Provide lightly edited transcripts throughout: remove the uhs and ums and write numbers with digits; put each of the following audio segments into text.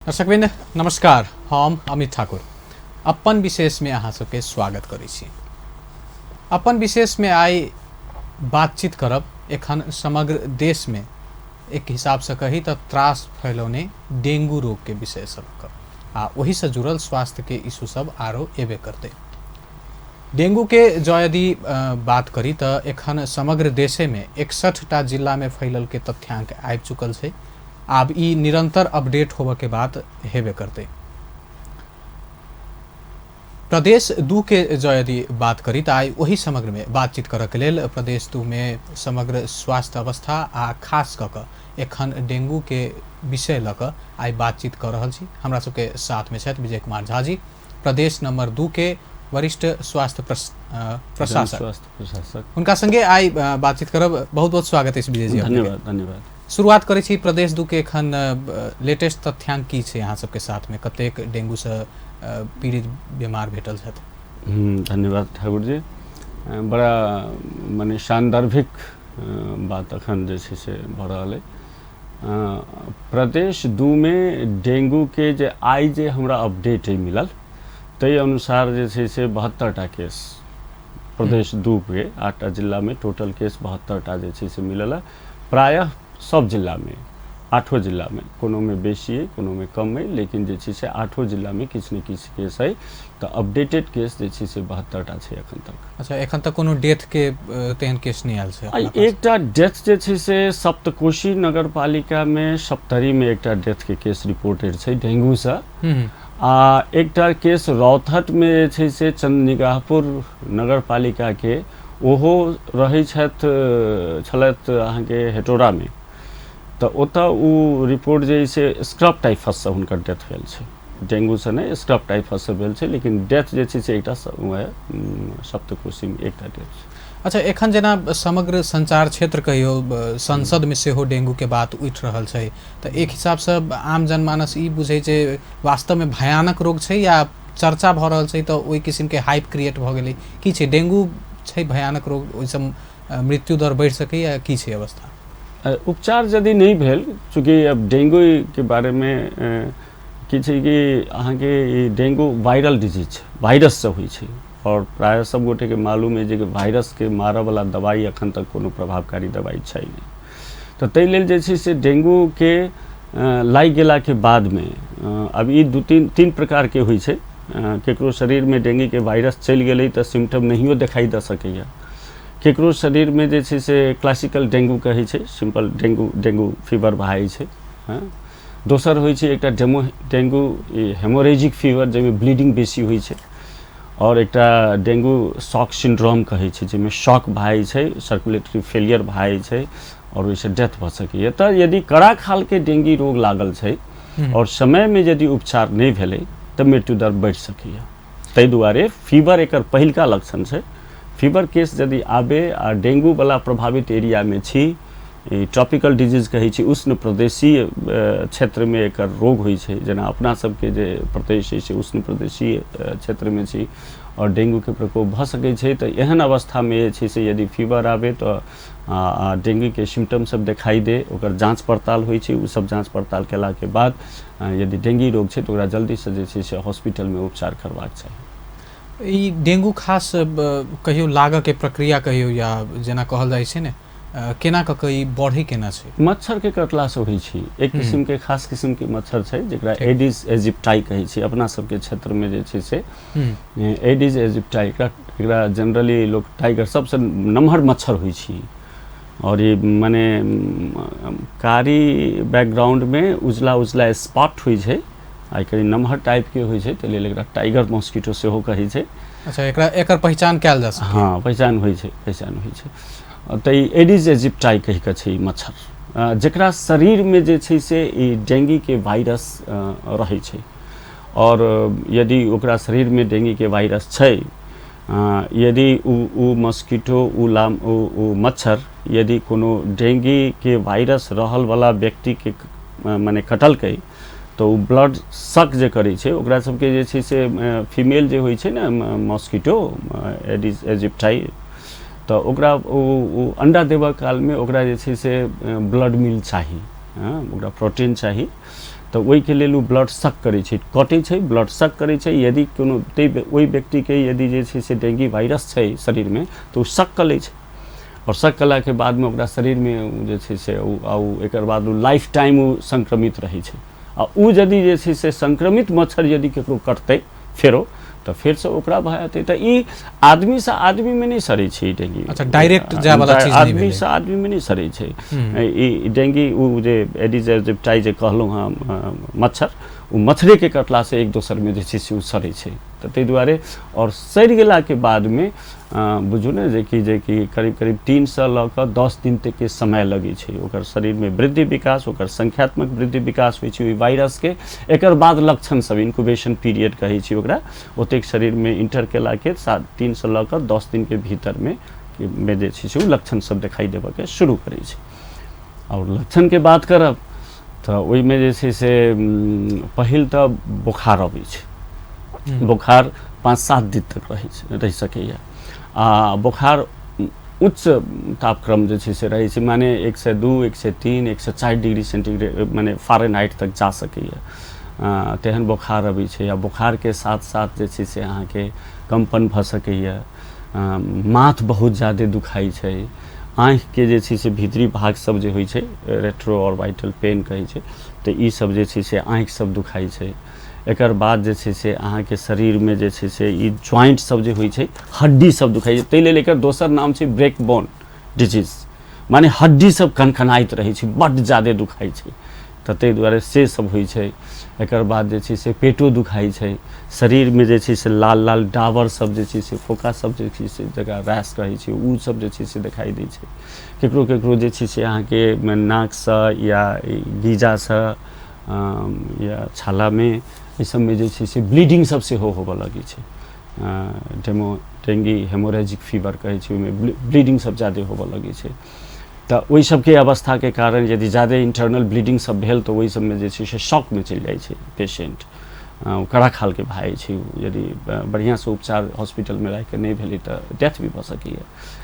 दर्शकवृंद नमस्कार, हम अमित ठाकुर अपन विशेष में अहाँ सबके स्वागत करै छी। अपन विशेष में आइ बातचीत करब एखन समग्र देश में एक हिसाब से कही तऽ त्रास फैलौने डेंगू रोग के विषय से लऽ कऽ आ ओहि से जुड़ल स्वास्थ्य के इशू सब आरो एबे करतै। डेंगू के जँ यदि बात करी तऽ एखन समग्र देशे में 61 टा जिला में फैलल के तथ्यांक आबि चुकल छै। आब ई निरंतर अपडेट होबऽ के बात हेबे करतै। प्रदेश 2 के जँ यदि बात करी तऽ आइ ओही समग्र में बातचीत करऽ के लेल प्रदेश 2 में समग्र स्वास्थ्य अवस्था आ खास कऽ कऽ एखन डेंगू के विषय लऽ कऽ आइ बातचीत कऽ रहल छी। हमरा सबके साथ में छथि विजय कुमार झा जी, प्रदेश नंबर 2 के वरिष्ठ स्वास्थ्य प्रशासक। स्वास्थ्य प्रशासक हुनका संगे आइ बातचीत करब। बहुत बहुत स्वागत अछि विजय जी। धन्यवाद धन्यवाद। शुरुआत करै छी प्रदेश 2 के एखन लेटेस्ट तथ्यांक की छै अहाँ सबके साथ में, कतेक डेंगू से पीड़ित बीमार भेटल छथि? धन्यवाद ठाकुर जी। बड़ा मने सांदर्भिक बात अखन जे छै से भऽ रहल अइ। प्रदेश 2 में डेंगू के जे आइ जे हमरा अपडेट अइ मिलल ताहि अनुसार जे छै से 72 टा केस प्रदेश 2 के 8 जिला में टोटल केस 72 टा जे छै से मिलल है। प्रायः सब जिला में, 8 जिला में, कोनो में बेसी है कोनो में कम है, लेकिन जे छै से 8 जिला में किछु ने किछु केस है। तऽ अपडेटेड केस जे छै से 72 टा छै एखन तक। अच्छा, एखन तक कोनो डेथ के तेहन केस नहि आयल छै? एकटा डेथ जे छै से सप्तकोशी नगरपालिका में सप्तरी में एकटा डेथ के केस रिपोर्टेड छै डेंगू से। आ एकटा केस रौतहट में जे छै से चंदनिगाहपुर नगरपालिका के, ओहो रहै छथि छलथि अहाँके हेटोरा में, तऽ ओतऽ ओ रिपोर्ट जे से स्क्रब टाइफससँ हुनकर डेथ भेल छै, डेंगूसँ नहि स्क्रब टाइफससँ भेल छै, लेकिन डेथ जे छै से एकटा सप्तकोशीमे एकटा डेथ छै। अच्छा, एखन जेना समग्र संचार क्षेत्र कहियो संसद में सेहो डेंगू के बात उठि रहल छै, तऽ एक हिसाबसँ आम जनमानस ई बुझै छै वास्तवमे भयानक रोग छै या चर्चा भऽ रहल छै तऽ ओहि किसिमके हाइप क्रिएट भऽ गेलै, की छै डेंगू छै भयानक रोग, ओहिसँ मृत्यु दर बढ़ि सकैए, की छै अवस्था? उपचार यदि नहि भेल, चूँकि अब डेंगू के बारे में की छै कि अहाँके ई डेंगू वायरल डिजीज छै, वायरससँ होइ छै, आओर प्रायः सब गोटेके मालूम अइ जे वायरसके मारऽवला दवाइ एखन तक कोनो प्रभावकारी दवाइ छै नहि, तऽ ताहि लेल जे छै से डेंगूके लागि गेलाके बादमे अब ई दू तीन प्रकारके होइ छै। केकरो शरीरमे डेंगूके वायरस चलि गेलै तऽ सिम्टम नहियो देखाइ दऽ सकैए, केकरो शरीरमे जे छै से क्लासिकल डेंगू कहै छै, सिम्पल डेंगू फीवर भऽ जाइ छै। हँ, दोसर होइ छै एकटा डेंगू हेमोरेजिक फीवर जाहिमे ब्लीडिंग बेसी होइ छै, आओर एकटा डेंगू शॉक सिंड्रोम कहै छै जाहिमे शॉक भऽ जाइ छै, सर्कुलेटरी फेलियर भऽ जाइ छै आओर ओहिसँ डेथ भऽ सकैए। तऽ यदि कड़ा खालके डेंगू रोग लागल छै आओर समयमे यदि उपचार नहि भेलै तऽ मृत्यु दर बढ़ि सकैए। ताहि दुआरे फीवर एकर पहिलका लक्षण छै। फीवर केस यदि आबे आ डेंगूवला प्रभावित एरियामे छी, ई ट्रॉपिकल डिजीज कहै छै, उष्ण प्रदेशीय क्षेत्रमे एकर रोग होइ छै, जेना अपना सबके जे प्रदेश अछि से उष्ण प्रदेशीय क्षेत्रमे छी आओर डेंगूके प्रकोप भऽ सकै छै। तऽ एहन अवस्थामे जे छै से यदि फीवर आबे तऽ डेंगूके सिम्टम सब देखाइ दे, ओकर जाँच पड़ताल होइ छै, ओ सब जाँच पड़ताल केलाके बाद यदि डेंगू रोग छै तऽ ओकरा जल्दीसँ जे छै से हॉस्पिटलमे उपचार करबाक चाही। ई डेंगू खास कहियो लागऽ के प्रक्रिया कहियो, या जेना कहल जाइ छै ने, केना कऽ कऽ ई बढ़ै केना छै? मच्छरके कटलासँ होइ छै। एक किसिमके खास किसिमके मच्छर छै जकरा एडिस एजिप्टाई कहै छै। अपना सबके क्षेत्रमे जे छै से एडिस एजिप्टाई, एकरा जनरली लोक टाइगर, सबसँ नमहर मच्छर होइ छै, आओर ई मने कारी बैकग्राउंडमे उजला उजला स्पॉट होइ छै आ कनि नमहर टाइपके होइ छै, ताहि लेल एकरा टाइगर मॉस्किटो सेहो कहै छै। अच्छा, एकरा एकर पहिचान कयल जा सकै? हँ, पहिचान होइ छै, पहिचान होइ छै। तऽ ई एडिस एजिप्टाई कहि कऽ छै ई मच्छर, जकरा शरीरमे जे छै से ई डेंगीके वायरस रहै छै, आओर यदि ओकरा शरीरमे डेंगीके वायरस छै, यदि ओ मॉस्किटो ओ मच्छर यदि कोनो डेंगीके वायरस रहलवला व्यक्तिके मने कटलकै तऽ ओ ब्लड सक जे करै छै, ओकरा सबके जे छै से फीमेल जे होइ छै ने मॉस्किटो एडिस एजिप्टाई, तऽ ओकरा ओ अंडा देबऽ कालमे ओकरा जे छै से ब्लड मिल चाही, हँ, ओकरा प्रोटीन चाही। तऽ ओहिके लेल ओ ब्लड सक करै छै, कटै छै, ब्लड सक करै छै। यदि कोनो ओहि व्यक्तिके यदि जे छै से डेंगी वायरस छै शरीरमे तऽ ओ सक कऽ लै छै, आओर सक कयलाके बादमे ओकरा शरीरमे ओ जे छै से ओ एकर बाद ओ लाइफ टाइम ओ संक्रमित रहै छै। आ ओ यदि जे छै से संक्रमित मच्छर यदि ककरो कटतै फेरो तऽ फेरसँ ओकरा भऽ जेतै। तऽ ई आदमीसँ आदमीमे नहि सरै छै ई डेंगी। अच्छा, डायरेक्ट जाय वाला चीज नहि भेलै। आदमीसँ आदमीमे नहि सरै छै ई डेंगी। ओ जे एडिज एजिप्टाई जे कहलहुँ हँ मच्छर, ओ मच्छरेके कटलासँ एक दोसरमे जे छै से ओ सरै छै। तऽ ताहि दुआरे आओर सड़ि गेलाके बादमे बुझू ने जेकि करीब करीब 3 से लऽ कऽ 10 दिन तकके समय लगै छै ओकर शरीरमे वृद्धि विकास, ओकर संख्यात्मक वृद्धि विकास होइ छै ओहि वायरसके। एकर बाद लक्षण सब, इन्क्यूबेशन पीरियड कहै छै ओकरा, ओतेक शरीरमे इंटर केलाके 3 से लऽ कऽ 10 दिनके भीतरमे मे जे छै से ओ लक्षण सब देखाइ देबऽके शुरू करै छै। आओर लक्षणके बात करब तऽ ओहिमे जे छै से पहिल तऽ बोखार अबै छै। बोखार 5-7 दिन तक रहै छै, रहि सकैए। आ बोखार उच्च तापक्रम जे छै से रहै छै, माने 102, 103, 104 डिग्री सेन्टीग्रेड माने फारेनहाइट तक जा सकैए, तेहन बोखार अबै छै। आ बोखारके साथ साथ जे छै से अहाँके कम्पन भऽ सकैए, माथ बहुत ज्यादे दुखाइ छै, आँखिके जे छै से भीतरी भाग सब जे होइ छै, रेट्रो ऑर्बिटल पेन कहै छै, तऽ ई सब जे छै से आँखि सब दुखाइ छै। एकर बाद जे छै से अहाँके शरीरमे जे छै से ई ज्वाइंट सब जे होइ छै, हड्डी सब दुखाइ छै। ताहि लेल एकर दोसर नाम छै ब्रेक बोन डिजीज, माने हड्डी सब कनकनाइत रहै छै, बड्ड ज्यादे दुखाइ छै, तऽ ताहि दुआरे से सब होइ छै। एकर बाद जे छै से पेटो दुखाइ छै, शरीरमे जे छै से लाल लाल डाबर सब जे छै से फोका सब जे छै से जकरा रैश कहै छै, ओ सब जे छै से देखाइ दै छै। केकरो केकरो जे छै से अहाँके नाकसँ या गीजासँ या छालामे एहि सबमे जे छै से ब्लीडिंग सब सेहो होबऽ लगै छै। डेंगी हेमोरेजिक फीवर कहै छै, ओहिमे ब्लीडिंग सब ज्यादे होबऽ लगै छै। तऽ ओहि सबके अवस्थाके कारण यदि ज्यादे इंटरनल ब्लीडिंग सब भेल तऽ ओहि सबमे जे छै से शॉकमे चलि जाइ छै पेशेंट, कड़ा खालके भए जाइ छै। यदि बढ़िआँसँ उपचार हॉस्पिटलमे राखिके नहि भेलै तऽ डेथ भी भऽ सकैए।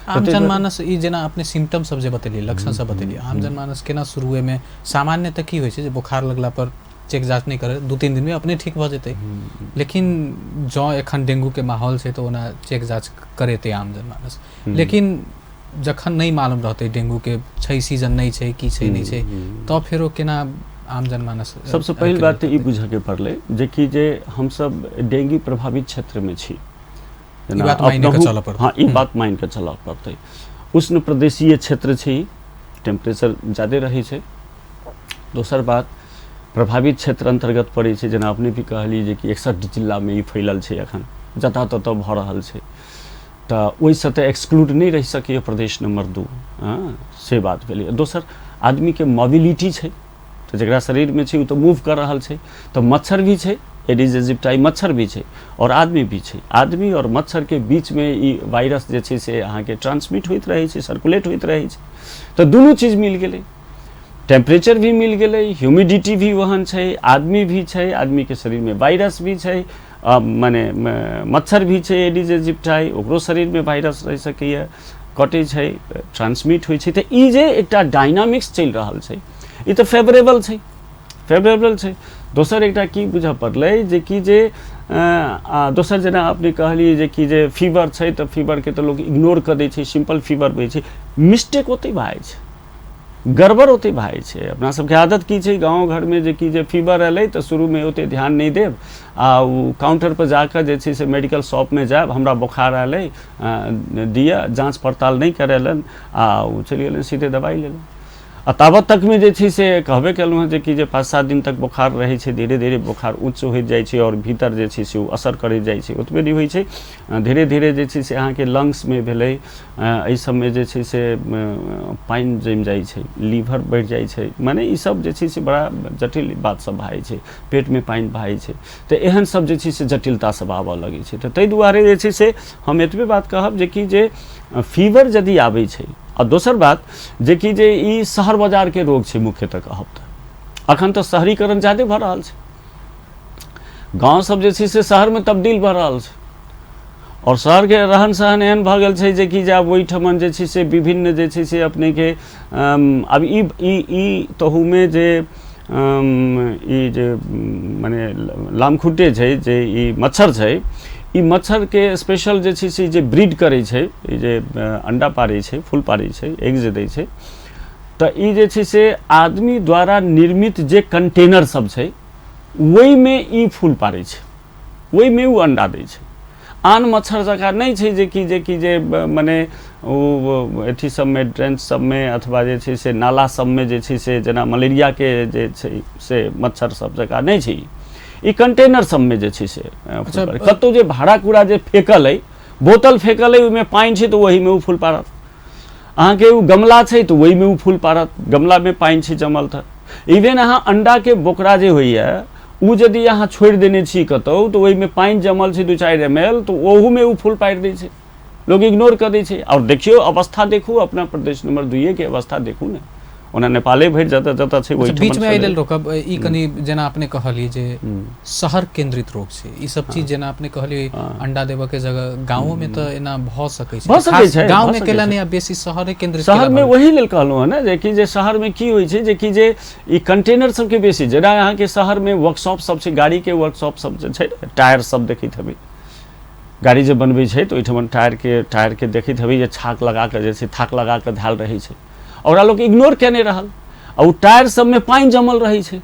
आम जनमानस ई जेना अपने सिम्टम सब जे बतेलियै, लक्षण सब बतेलियै, आम जनमानस केना शुरुएमे, सामान्य तऽ की होइ छै जे बोखार लगला पर चेक जाँच नहि करे, 2-3 दिनमे अपने ठीक भऽ जेतै, लेकिन जँ एखन डेंगूके माहौल छै तऽ ओना चेक जाँच करेतै आम जनमानस। लेकिन जखन नहि मालूम रहतै डेंगूके छै सीजन नहि छै, की छै नहि छै, तऽ फेरो केना आम जनमानस सबसँ पहिल बात तऽ ई बुझऽके पड़लै जेकि जे हमसब डेंगी प्रभावित क्षेत्रमे छी। बात मानि कऽ चलऽ पड़तै। हाँ, ई बात मानि कऽ चलऽ पड़तै। उष्ण प्रदेशीय क्षेत्र छै, टेम्परेचर ज्यादे रहै छै। दोसर बात, प्रभावित क्षेत्र अन्तर्गत पड़ै छै। जेना अपने भी कहलियै जे कि 61 जिलामे ई फैलल छै, एखन जतऽ ततऽ भऽ रहल छै, तऽ ओहिसँ तऽ एक्सक्लूड नहि रहि सकैए प्रदेश नम्बर 2। हँ, से बात भेलै। दोसर, आदमीके मोबिलिटी छै, तऽ जकरा शरीरमे छै ओ तऽ मूव कऽ रहल छै, तऽ मच्छर भी छै, एडिज एजिप्टाई मच्छर भी छै आओर आदमी भी छै। आदमी आओर मच्छरके बीचमे ई वायरस जे छै से अहाँके ट्रांसमिट होइत रहै छै, सर्कुलेट होइत रहै छै। तऽ दुनू चीज मिल गेलै, टेम्परेचर भी मिल गेलै, ह्यूमिडिटी भी ओहन छै, आदमी भी छै, आदमीके शरीरमे वायरस भी छै, माने मच्छर भी छै एडिज एजिप्टाई, ओकरो शरीरमे वायरस रहि सकैए, कटै छै, ट्रांसमिट होइ छै। तऽ ई जे एकटा डायनामिक्स चलि रहल छै, ई तऽ फेवरेबल छै, फेवरेबल छै। दोसर एकटा की बुझऽ पड़लै जेकि जे दोसर जेना अपने कहलियै जे कि जे फीवर छै तऽ फीवरके तऽ लोक इग्नोर कऽ दै छै, सिम्पल फीवर होइ छै। मिस्टेक ओतहि भए जाइ छै, गड़बड़ ओतहि भए जाइ छै। अपना सबके आदत की छै गाँव घरमे जे कि जे फीवर एलै तऽ शुरूमे ओतेक ध्यान नहि देब आ ओ काउंटरपर जाकऽ जे छै से मेडिकल शॉपमे जायब, हमरा बोखार आयल अइ, दिअ। जाँच पड़ताल नहि करेलनि आ ओ चलि गेलनि, सीधे दबाइ लेलनि। आ ताबत तकमे जे छै से कहबे केलहुँ हँ जे कि जे 5-7 दिन तक बोखार रहै छै, धीरे धीरे बोखार उच्च होइत जाइ छै आओर भीतर जे छै से ओ असर करैत जाइ छै। ओतबे नहि होइ छै, धीरे धीरे जे छै से अहाँके लंग्समे भेलै, एहि सबमे जे छै से पानि जमि जाइ छै, लीवर बढ़ि जाइ छै, माने ई सब जे छै से बड़ा जटिल बात सब भए जाइ छै, पेटमे पानि भए जाइ छै। तऽ एहन सब जे छै से जटिलता सब आबऽ लगै छै। तऽ ताहि दुआरे जे छै से हम एतबे बात कहब जे कि जे फीवर यदि आबै छै, आ दोसर बात जे कि जे ई शहर बाजारके रोग छै मुख्यतः कहब तऽ अखन तऽ शहरीकरण ज्यादे भऽ रहल छै, गाँव सब जे छै से शहरमे तब्दील भऽ रहल छै आओर शहरके रहन सहन एहन भऽ गेल छै जे कि जे आब ओहिठमन जे छै से विभिन्न जे छै से अपनेके आब ई ई ई तहूमे जे ई जे मने लामखुट्टे छै, जे ई मच्छर छै, ई मच्छरके स्पेशल जे छै से जे ब्रीड करै छै, ई जे अंडा पारै छै, फूल पारै छै, एग जे दै छै, तऽ ई जे छै से आदमी द्वारा निर्मित जे कंटेनर सब छै ओहिमे ई फूल पारै छै, ओहिमे ओ अंडा दै छै। आन मच्छर जकाँ नहि छै जे कि जे कि जे मने ओ अथी सबमे, ड्रेंच सबमे अथवा जे छै से नाला सबमे जे छै से जेना मलेरियाके जे छै से मच्छर सब जकाँ नहि छै। ई कंटेनर सबमे जे छै से कतहु जे भाड़ा कूड़ा जे फेकल अइ, बोतल फेकल अइ, ओहिमे पानि छै तऽ ओहिमे ओ फूल पारत। अहाँके ओ गमला छै तऽ ओहिमे ओ फूल पारत, गमलामे पानि छै जमल। तऽ इवन अहाँ अंडाके बोकरा जे होइए ओ यदि अहाँ छोड़ि देने छी कतहु तऽ ओहिमे पानि जमल छै 2-4 ml, तऽ ओहूमे ओ फूल पारि दै छै, लोक इग्नोर कऽ दै छै। आओर देखियौ अवस्था देखू, अपना प्रदेश नंबर 2 के अवस्था देखू ने, ओना नेपाले भरि जतऽ जतऽ छै ओहिठाम बीचमे एहि लेल रोकब, ई कनि जेना अपने कहलियै जे शहर केंद्रित रोग छै ई सब चीज, जेना अपने कहलियै अंडा देबऽ के जगह गाँवो में तऽ एना भऽ सकै छै, भऽ सकै छै, गाँव में केला नहि, बेसी शहरे केंद्रित शहर में। ओही लेल कहलहुँ हँ ने जे कि जे शहर में की होइ छै जे कि जे ई कंटेनर सबके बेसी, जेना अहाँके शहर में वर्कशॉप सब छै, गाड़ी के वर्कशॉप सब जे छै, टायर सब देखैत हेबै, गाड़ी जे बनबै छै तऽ ओहिठाम टायरके देखैत हेबै जे छाक लगा कऽ जे छै थाक लगा कऽ धयल रहै छै, ओकरा लोक इग्नोर केने रहल, आ ओ टायर सबमे पानि जमल रहै छै,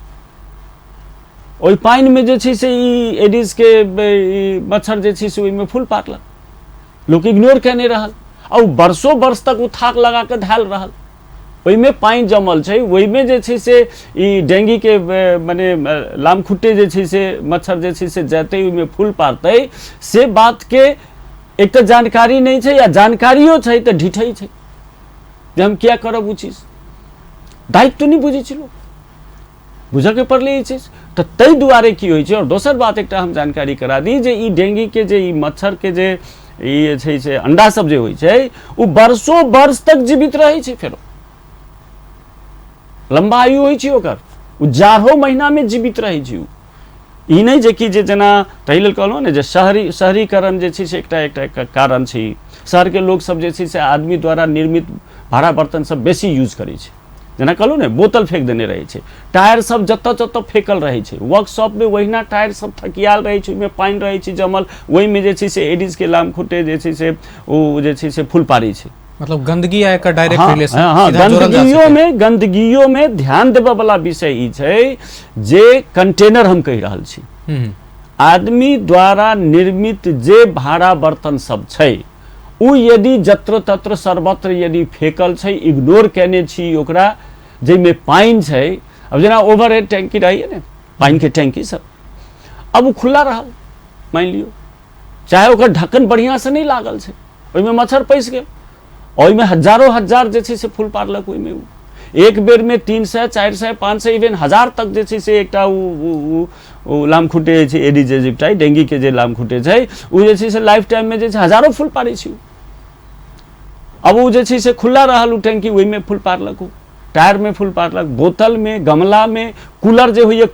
ओहि पानिमे जे छै से ई एडिसके ई मच्छर जे छै से ओहिमे फूल पारलक, लोक इग्नोर केने रहल, आ ओ वर्षो वर्ष तक ओ थाक लगा कऽ धयल रहल, ओहिमे पानि जमल छै, ओहिमे जे छै से ई डेंगीके मने लामखुट्टे जे छै से मच्छर जे छै से जेतै ओहिमे फूल पारतै, से बातके एक तऽ जानकारी नहि छै, या जानकारियो छै तऽ ढिठै छै जे हम किया करब ओ चीज, दायित्व नहि बुझै छै लोक, बुझऽके पड़लै ई चीज। तऽ ताहि दुआरे की होइ छै। आओर दोसर बात एकटा हम जानकारी करा दी जे ई डेंगीके जे ई मच्छरके जे ई जे छै से अंडा सब जे होइ छै ओ वर्षो वर्ष तक जीवित रहै छै, फेरो लम्बा आयु होइ छै ओकर, ओ जारहो महीनामे जीवित रहै छै। ओ ई नहि जे कि जे जेना ताहि लेल कहलहुँ ने जे शहरीकरण जे छै से एकटा एकटा कारण छै। शहरके लोकसब जे छै से आदमी द्वारा निर्मित भाड़ा बर्तन सब बेसी यूज करै छै, जेना कहलहुँ ने बोतल फेंक देने रहै छै, टायर सब जतऽ जतऽ फेकल रहै छै, वर्कशॉपमे ओहिना टायर सब थकियाल रहै छै, ओहिमे पानि रहै छै जमल, ओहिमे जे छै से एडिसके लामखुट्टे जे छै से ओ जे छै से फूल पारै छै। मतलब गंदगी आ एकर डायरेक्ट रिलेशन। हाँ, गंदगियों में ध्यान देबऽ वाला विषय ई छै जे कंटेनर हम कहि रहल छी, आदमी द्वारा निर्मित जे भाड़ा बर्तन सब छै ओ यदि जत्र तत्र सर्वत्र यदि फेकल छै, इग्नोर केने छी ओकरा, जाहिमे पानि छै, अब जेना ओवरहेड टैंकी रहैए ने, पानिके टैंकी सब, अब ओ खुला रहल मानि लियौ, चाहे ओकर ढक्कन बढ़िआँसँ नहि लागल छै, ओहिमे मच्छर पैसि गेल, ओहिमे हजारो हजार जे छै से फूल पारलक, ओहिमे ओ एक बेरमे 300 400 500 इवन 1000 तक जे छै से एकटा ओ लामखुट्टे जे छै एडिस इजिप्टाई डेंगीके जे लामखुट्टे छै ओ जे छै से लाइफ टाइममे जे छै हजारो फूल पारै छै। अब ओ जे छै से खुला रहल ओ टैंकी, ओहिमे फूल पारलक, ओ टायरमे फूल पारलक, बोतलमे, गमलामे, कूलर जे होइए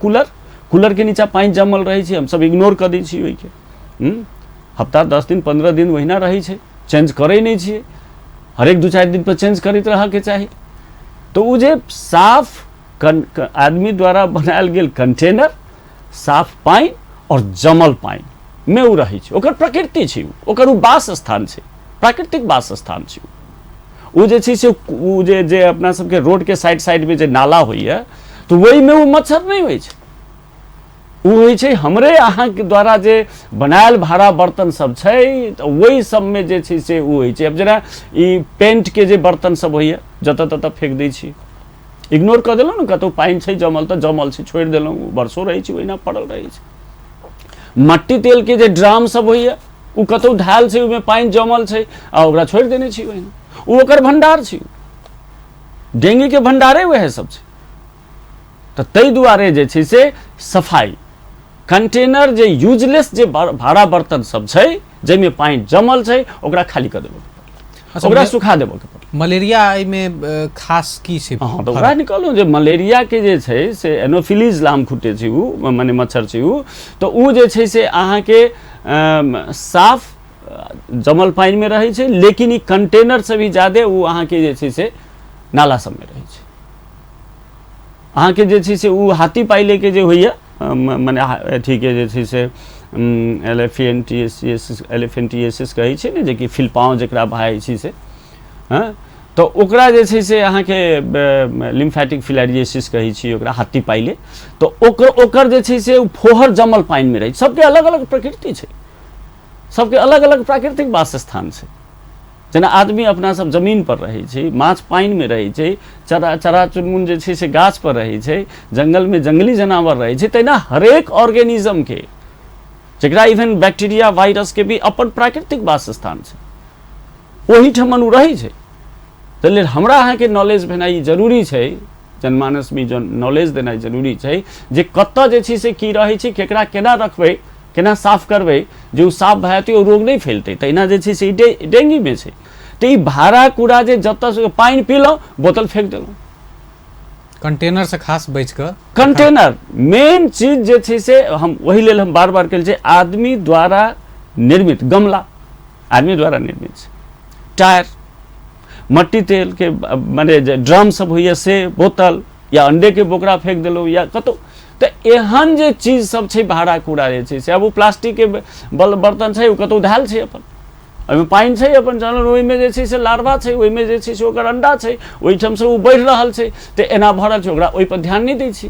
कूलरके नीचा पानि जमल रहै छै, हमसब इग्नोर कऽ दै छी ओहिके, हफ्ता 10 दिन 15 दिन ओहिना रहै छै, चेंज करै नहि छियै, हरेक 2-4 दिन पर चेंज करैत रहऽके चाही। तऽ ओ जे साफ आदमी द्वारा बनायल गेल कंटेनर, साफ पानि आओर जमल पानिमे ओ रहै छै, ओकर प्रकृति छै, ओकर ओ वास स्थान छै, प्राकृतिक वास स्थान छै ओ जे छै से ओ जे जे अपना सबके रोडके साइड साइडमे जे नाला होइए तऽ ओहिमे ओ मच्छर नहि होइ छै, ओ होइ छै हमरे अहाँके द्वारा जे बनायल भाड़ा बर्तन सब छै तऽ ओहि सबमे जे छै से ओ होइ छै। आब जेना ई पेंटके जे बर्तन सब होइए जतऽ ततऽ फेक दै छी, इग्नोर कऽ देलहुँ ने, कतहु पानि छै जमल तऽ जमल छै, छोड़ि देलहुँ, वर्षो रहै छै ओहिना पड़ल रहै छै। मट्टी तेलके जे ड्राम सब होइए ओ कतहु धयल छै, ओहिमे पानि जमल छै आ ओकरा छोड़ि देने छी ओहिना, ओ ओकर भण्डार छै, डेंगीके भण्डारे वएह सब छै। तऽ ताहि दुआरे जे छै से सफाइ, कंटेनर जे यूजलेस जे भाड़ा बर्तन सब छै जाहिमे पानि जमल छै ओकरा खाली कऽ देबऽ के पड़ल, ओकरा सुखा देबऽ के पड़ल। मलेरिया एहिमे खास की छै? हाँ, तऽ ओकरा निकालू जे मलेरिया के जे छै से एनोफिलीज लामखुट्टे छै ओ, मने मच्छर छै ओ, तऽ ओ जे छै से अहाँके साफ जमल पानिमे रहै छै, लेकिन ई कंटेनर से भी ज्यादे ओ अहाँके जे छै से नाला सबमे रहै छै। अहाँके जे छै से ओ हाथी पाइलेके जे होइए, मने अथीके जे छै से एलेफेंटिएसिस, एलेफेंटिएसिस कहै छै ने, जेकि फिलपाँव जकरा भए जाइ छै से, हँ, तऽ ओकरा जे छै से अहाँके लिम्फेटिक फिलेरियासिस कहै छी ओकरा, हाथी पाइले। तऽ ओकर ओकर जे छै से ओ फोहर जमल पानिमे रहै छै। सबके अलग अलग प्रकृति छै, सबके अलग अलग प्राकृतिक वासस्थान छै। जेना आदमी अपना सब जमीन पर रहै छै, माछ पानिमे रहै छै, चरा चरा चुनमुन जे छै से गाछ पर रहै छै, जंगलमे जंगली जनावर रहै छै, तहिना हरेक ऑर्गेनिज्मके, जकरा इवन बैक्टीरिया वायरसके भी अपन प्राकृतिक वासस्थान छै, ओहिठमन ओ रहै छै। ताहि लेल हमरा अहाँके नॉलेज भेनाइ जरूरी छै, जनमानसमे जन नॉलेज देनाइ जरूरी छै जे कतऽ जे छै से की रहै छै, केकरा केना रखबै, केना साफ करबै जे ओ साफ भए जेतै, ओ रोग नहि फैलतै। तहिना जे छै से ई डेंगीमे छै। तऽ ई भाड़ा कूड़ा जे जतऽ पानि पीलहुँ बोतल फेक देलहुँ, कंटेनर से खास बचि कऽ, कंटेनर मेन चीज जे छै से हम ओहि लेल हम बार बार कहै छै, आदमी द्वारा निर्मित गमला, आदमी द्वारा निर्मित छै टायर, मट्टी तेल के मने जे ड्रम सब होइए से, बोतल या अंडे के बोकरा फेंक देलहुँ या कतहु, तऽ एहन जे चीज सब छै भाड़ा कूड़ा जे छै से, आब ओ प्लास्टिकके बर्तन छै, ओ कतहु धयल छै अपन, ओहिमे पानि छै अपन जानल, ओहिमे जे छै से लार्वा छै, ओहिमे जे छै से ओकर अंडा छै, ओहिठामसँ ओ बढ़ि रहल छै, तऽ एना भऽ रहल छै, ओकरा ओहिपर ध्यान नहि दै छी।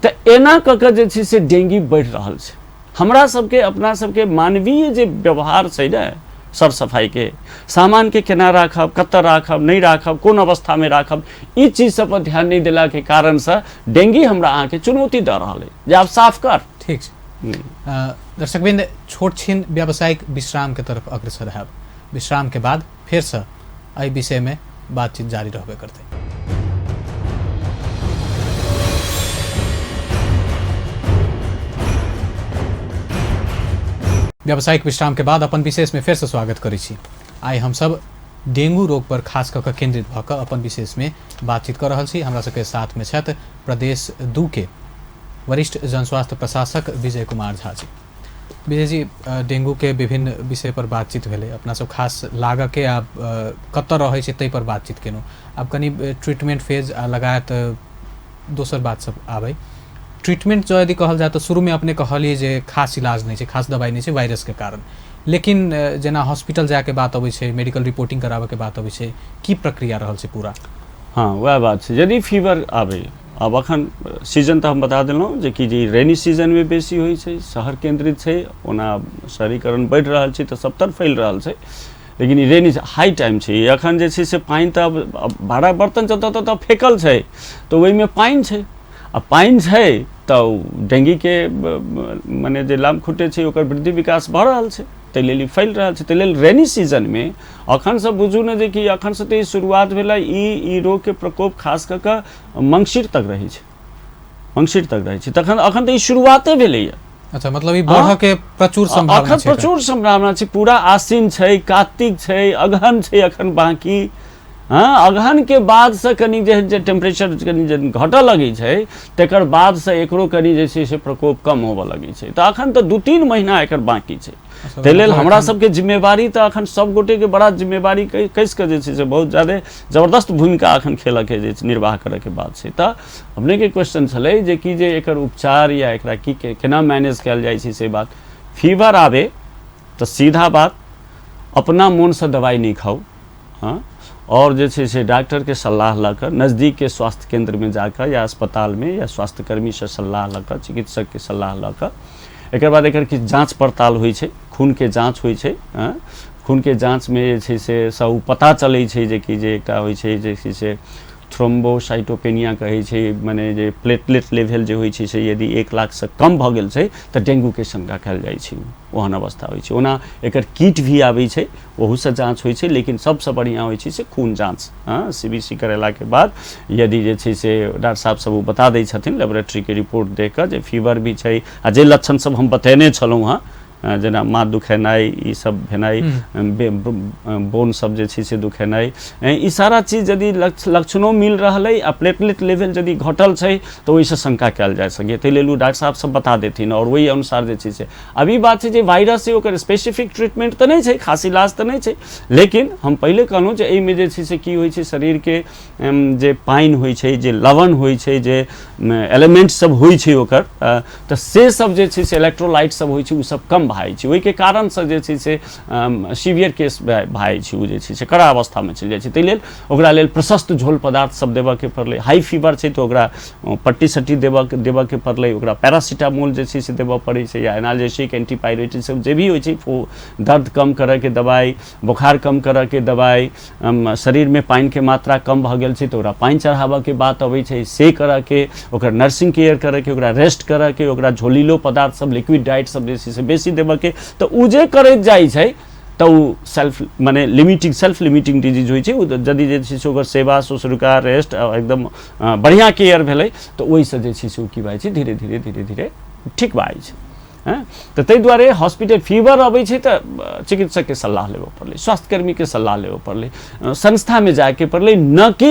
तऽ एना कऽ कऽ जे छै से डेंगी बढ़ि रहल छै। हमरा सबके अपना सबके मानवीय जे व्यवहार छै ने, सर सफाइके, सामानके केना राखब, कतऽ राखब, नहि राखब, कोन अवस्थामे राखब, ई चीज सब पर ध्यान नहि देलाके कारणसँ डेंगी हमरा अहाँके चुनौती दऽ रहल अइ जे आब साफ कर। ठीक छै दर्शकवृंद, छोट छिन व्यावसायिक विश्राम के तरफ अग्रसर हैब। विश्राम के बाद फेरसँ एहि विषयमे बातचीत जारी रहबे करतै। व्यावसायिक विश्राम के बाद अपन विशेष में फेर से स्वागत करै छी। आइ हमसब डेंगू रोग पर खास कऽ कऽ केंद्रित भऽ कऽ अपन विशेष में बातचीत कऽ रहल छी। हमरा सबके साथ में छथि प्रदेश 2 के वरिष्ठ जनस्वास्थ्य प्रशासक विजय कुमार झा जी। विजय जी, डेंगू के विभिन्न विषय पर बातचीत भेलै, अपना सब खास लागऽ के आ कतऽ रहै छै ताहि पर बातचीत केलहुँ। आब कनि ट्रीटमेंट फेज आ लगायत दोसर बात सब आबै। ट्रीटमेंट जो यदि कहल जाय तऽ शुरूमे अपने कहलियै जे खास इलाज नहि छै, खास दवाइ नहि छै वायरसके कारण, लेकिन जेना हॉस्पिटल जायके बात अबै छै, मेडिकल रिपोर्टिंग कराबऽके बात अबै छै, की प्रक्रिया रहल छै पूरा? हँ, वएह बात छै। यदि फीवर आबै, आब अखन सीजन तऽ हम बता देलहुँ जे कि जे रेनी सीजनमे बेसी होइ छै, शहर केन्द्रित छै, ओना शहरीकरण बढ़ि रहल छै तऽ सबतर फैल रहल छै, लेकिन ई रेनी हाई टाइम छै। अखन जे छै से पानि तऽ आब भाड़ा बर्तन जतऽ ततऽ फेकल छै तऽ ओहिमे पानि छै, आ पानि छै तऽ डेंगीके मने जे लामखुट्टे छै ओकर वृद्धि विकास भऽ रहल छै, ताहि लेल ई फैल रहल छै। ताहि लेल रेनी सीजनमे अखनसँ बुझू ने जे कि अखनसँ तऽ ई शुरुआत भेलै। ई रोगके प्रकोप खास कऽ कऽ मङ्सिर तक रहै छै, मङ्सिर तक रहै छै, तखन अखन तऽ ई शुरुआते भेलैए। अच्छा, मतलब ई बढ़ऽ के प्रचुर संभावना अखन छै। प्रचुर संभावना छै। पूरा आश्विन छै, कार्तिक छै, अगहन छै अखन बाकी। हँ, अगहन के बाद से कनि जे जे टेम्परेचर कनि जे घटऽ लगै छै, तकर बाद से एकरो कनि जे छै से प्रकोप कम होबऽ लगै छै। तऽ अखन तऽ 2-3 महीना एकर बाकी छै। ताहि लेल हमरा सबके जिम्मेवारी तऽ अखन सब गोटेके बड़ा जिम्मेवारी कसि कऽ जे छै से बहुत ज्यादे जबरदस्त भूमिका अखन खेलऽके जे निर्वाह करऽके बात छै। तऽ अपनेके क्वेश्चन छलै जे कि जे एकर उपचार या एकरा की केना मैनेज कयल जाइ छै से बात। फीवर आबे तऽ सीधा बात, अपना मोनसँ दवाइ नहि खाउ, हँ, आओर जे छै से डॉक्टरके सलाह लऽ कऽ नजदीकके स्वास्थ्य केन्द्रमे जाकऽ या अस्पतालमे या स्वास्थ्यकर्मीसँ सलाह लऽ कऽ, चिकित्सकके सलाह लऽ कऽ, एकर बाद एकर किछु जाँच पड़ताल होइ छै, खूनके जाँच होइ छै। हँ, खूनके जाँचमे जे छै से सब पता चलै छै जे कि जे एकटा होइ छै जे छै से थ्रोम्बोसाइटोपेनिया कहै छै, मने जे प्लेटलेट लेवल जे होइ छै से यदि 1 लाखसँ कम भऽ गेल छै तऽ डेंगूके शंका कयल जाइ छै, ओहन अवस्था होइ छै। ओना एकर कीट भी आबै छै, ओहूसँ जाँच होइ छै, लेकिन सबसँ बढ़िआँ होइ छै से खून जाँच। हँ, CBC करेलाके बाद यदि जे छै से डॉक्टर साहब सब ओ बता दै छथिन लेबोरेटरीके रिपोर्ट देख कऽ जे फीवर भी छै आ जे लक्षण सब हम बतेने छलहुँ हँ जेना माथ दुखेनाइ, ई सब भेनाइ, बोन सब जे छै से दुखेनाइ, ई सारा चीज यदि लक्षणो मिल रहल अइ आ प्लेटलेट लेवल यदि घटल छै तऽ ओहिसँ शंका कयल जा सकैए। ताहि लेल ओ डॉक्टर साहब सब बता देथिन आओर ओहि अनुसार जे छै से। अब ई बात छै जे वायरस छै ओकर स्पेसिफिक ट्रीटमेंट तऽ नहि छै, खास इलाज तऽ नहि छै, लेकिन हम पहिले कहलहुँ जे एहिमे जे छै से की होइ छै, शरीरके जे पानि होइ छै, जे लवण होइ छै, जे एलिमेंट सब होइ छै ओकर, तऽ से सब जे छै से इलेक्ट्रोलाइट सब होइ छै ओ सब कम भए जाइ छै। ओहिके कारणसँ जे छै से सीवियर केस भए जाइ छै, ओ जे छै से कड़ा अवस्थामे चलि जाइ छै। ताहि लेल ओकरा लेल प्रशस्त झोल पदार्थ सब देबऽके पड़लै। हाई फीवर छै तऽ ओकरा पट्टी सट्टी देबऽके पड़लै, ओकरा पैरासिटामोल जे छै से देबऽ पड़ै छै, या एनाल्जेसिक एंटीपायरेटिक सब जे भी होइ छै, दर्द कम करऽके दबाइ, बोखार कम करऽके दबाइ, शरीरमे पानिके मात्रा कम भऽ गेल छै तऽ ओकरा पानि चढ़ाबऽके बात अबै छै, से करऽके, ओकर नर्सिंग केयर करऽके, ओकरा रेस्ट करऽके, ओकरा झोलीलो पदार्थ सब लिक्विड डाइट सब जे छै से बेसी देबऽके। तऽ ओ जे करैत जाइ छै तऽ ओ सेल्फ मने लिमिटिंग, सेल्फ लिमिटिंग डिजीज होइ छै। ओ यदि जे छै से ओकर सेवा शुश्रूषा रेस्ट एकदम बढ़िआँ केयर भेलै तऽ ओहिसँ जे छै से ओ की भए जाइ छै, धीरे धीरे धीरे धीरे ठीक भए जाइ छै। तऽ ताहि दुआरे हॉस्पिटल फीवर अबै छै तऽ चिकित्सकके सलाह लेबऽ पड़लै, स्वास्थ्यकर्मीके सलाह लेबऽ पड़लै, संस्थामे जायके पड़लै, न कि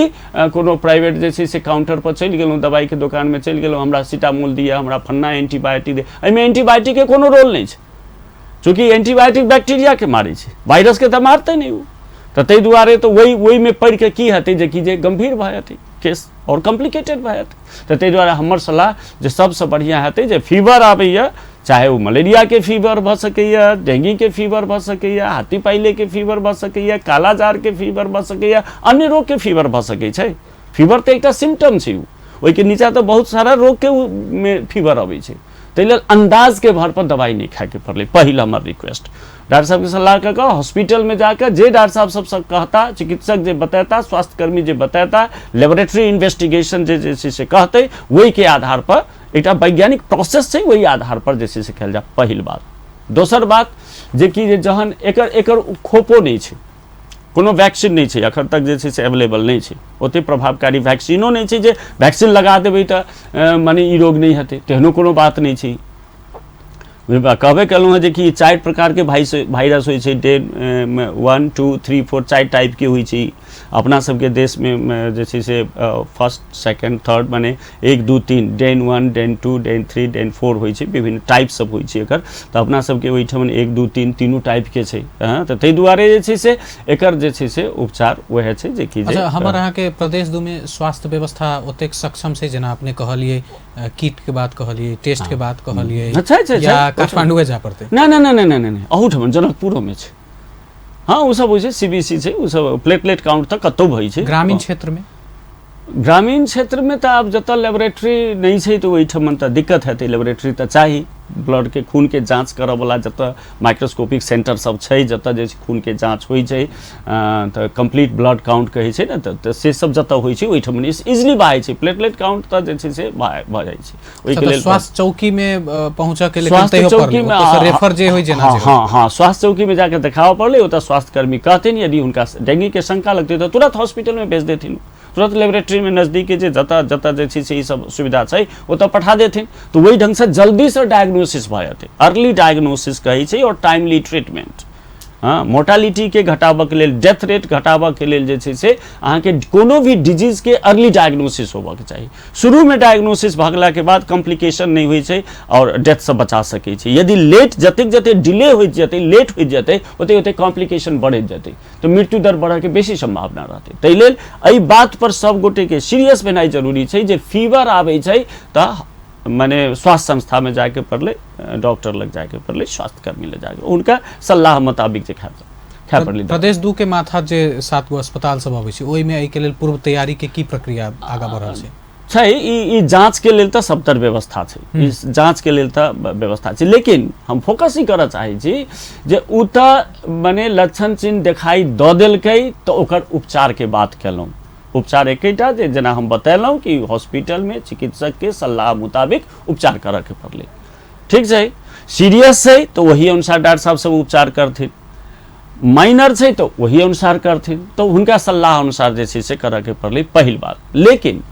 कोनो प्राइवेट जे छै से काउंटर पर चलि गेलहुँ, दवाइके दोकानमे चलि गेलहुँ, हमरा सिटामोल दिअ, हमरा फन्ना एंटीबायोटिक दिअ। एहिमे एंटीबायोटिकके कोनो रोल नहि छै, चूँकि एंटीबायोटिक बैक्टीरियाके मारै छै, वायरसके तऽ मारतै नहि ओ। तऽ ताहि दुआरे तऽ ओहिमे पड़िके की हेतै जे कि जे गम्भीर भऽ जेतै केस आओर कॉम्प्लिकेटेड भऽ जेतै। तऽ ताहि दुआरे हमर सलाह जे सबसँ बढ़िआँ हेतै जे फीवर आबैए, चाहे ओ मलेरियाके फीवर भऽ सकैए, डेंगीके फीवर भऽ सकैए, हाथी पाइलेके फीवर भऽ सकैए, कालाजारके फीवर भऽ सकैए, अन्य रोगके फीवर भऽ सकै छै। फीवर तऽ एकटा सिम्टम छै, ओ ओहिके नीचा तऽ बहुत सारा रोगके मे फीवर अबै छै। ताहि लेल अन्दाजके भर पर दवाइ नहि खायके पड़लै, पहिल हमर रिक्वेस्ट। डॉक्टर साहबके सलाह कऽ कऽ हॉस्पिटलमे जाकऽ जे डॉक्टर साहब सबसँ कहता, चिकित्सक जे बतेता, स्वास्थ्यकर्मी जे बतेता, लेबोरेटरी इन्वेस्टिगेशन जे जे छै से कहतै, ओहिके आधार पर एकटा वैज्ञानिक प्रोसेस छै, ओहि आधार पर जे छै से कयल जाय, पहिल बात। दोसर बात जे कि जे जहन एकर एकर खोपो नहि छै, कोनो वैक्सीन नहि छै एखन तक जे छै से एवेलेबल नहि छै, ओतेक प्रभावकारी वैक्सीनो नहि छै जे वैक्सीन लगा देबै तऽ मने ई रोग नहि हेतै, तेहनो कोनो बात नहि छै। कहबे केलहुँ हँ जे कि चारि प्रकारके वायरस होइ छै, डेन 1 2 3 4 चारि टाइपके होइ छै। अपना सबके देशमे जे छै से फर्स्ट सेकेंड थर्ड मने 1 2 3 डेन 1 डेन 2 डेन 3 डेन 4 होइ छै, विभिन्न टाइप सब होइ छै एकर। तऽ अपना सबके ओहिठाम 1 2 3 तीनू टाइपके छै। तऽ ताहि दुआरे जे छै से एकर जे छै से उपचार वएह छै जे कि। अच्छा, हमर अहाँके प्रदेश 2 मे स्वास्थ्य व्यवस्था ओतेक सक्षम छै जेना अपने कहलियै, किट के बात कहलियै, टेस्ट के बात कहलियै? अच्छा, अच्छा, या काठमांडुए जाय पड़तै? नहि नहि नहि नहि नहि, अहूठाम जनकपुरोमे छै। हँ, ओ सब होइ छै, CBC छै, ओ सब प्लेटलेट काउंट तऽ कतहु होइ छै। ग्रामीण क्षेत्रमे? ग्रामीण क्षेत्रमे तऽ आब जतऽ लेबोरेटरी नहि छै तऽ ओहिठाम तऽ दिक्कत हेतै। लेबोरेटरी तऽ चाही, ब्लडके खूनके जाँच करऽवला जतऽ माइक्रोस्कोपिक सेंटर सब छै, जतऽ जे खूनके जाँच होइ छै, तऽ कम्प्लीट ब्लड काउंट कहै छै ने, तऽ से सब जतऽ होइ छै ओहिठाम इजिली भए जाइ छै। प्लेटलेट काउंट तऽ जे छै से भऽ जाइ छै। ओहिके लेल स्वास्थ्य चौकीमे पहुँचऽ के लेल स्वास्थ्य चौकीमे रेफर जे होइ जेना। हँ हँ, स्वास्थ्य चौकीमे जाके देखाबऽ पड़लै, ओतऽ स्वास्थ्यकर्मी कहथिन, यदि हुनका डेंगीके शंका लगतै तऽ तुरंत हॉस्पिटलमे भेज देथिन, तुरंत लेबोरेटरीमे नजदीके जे जतऽ जतऽ जे छै से ई सब सुविधा छै ओतऽ पठा देथिन। तऽ ओहि ढङ्गसँ जल्दीसँ डायग्नोसिस भऽ जेतै। अर्ली डायग्नोसिस कहै छै आओर टाइमली ट्रीटमेंट। हँ, मोर्टालिटीके घटाबऽके लेल, डेथ रेट घटाबऽके लेल जे छै से अहाँके कोनो भी डिजीजके अर्ली डायग्नोसिस होबऽके चाही। शुरूमे डायग्नोसिस भऽ गेलाके बाद कॉम्प्लिकेशन नहि होइ छै आओर डेथसँ बचा सकै छै। यदि लेट जतेक जतेक डिले होइत जेतै, लेट होइत जेतै, ओतेक ओतेक कॉम्प्लिकेशन बढ़ैत जेतै, तऽ मृत्यु दर बढ़ऽके बेसी सम्भावना रहतै। ताहि लेल एहि बात पर सब गोटेके सीरियस भेनाइ जरूरी छै जे फीवर आबै छै तऽ मने स्वास्थ्य संस्थामे जायके पड़लै, डॉक्टर लग जायके पड़लै, स्वास्थ्यकर्मी लग जायके, हुनका सलाह मुताबिक जे खाय पड़लै। प्रदेश 2 के माथा जे 7 गो अस्पताल सब अबै छै ओहिमे एहिके लेल पूर्व तैयारी के की प्रक्रिया आगाँ बढ़ल छै? छै, ई जाँच के लेल तऽ सबतर व्यवस्था छै, ई जाँच के लेल तऽ व्यवस्था छै, लेकिन हम फोकस ई करऽ चाहै छी जे ओ तऽ मने लक्षण चिन्ह देखाइ दऽ देलकै तऽ ओकर उपचार के बात केलहुँ। उपचार एकेटा जे जेना हम बतेलहुँ कि हॉस्पिटलमे चिकित्सकके सलाह मुताबिक उपचार करऽके पड़लै। ठीक छै, सीरियस छै तऽ ओही अनुसार डॉक्टर साहब सब उपचार करथिन, माइनर छै तऽ ओही अनुसार करथिन, तऽ हुनका सलाह अनुसार जे छै से करऽके पड़लै, पहिल बात। लेकिन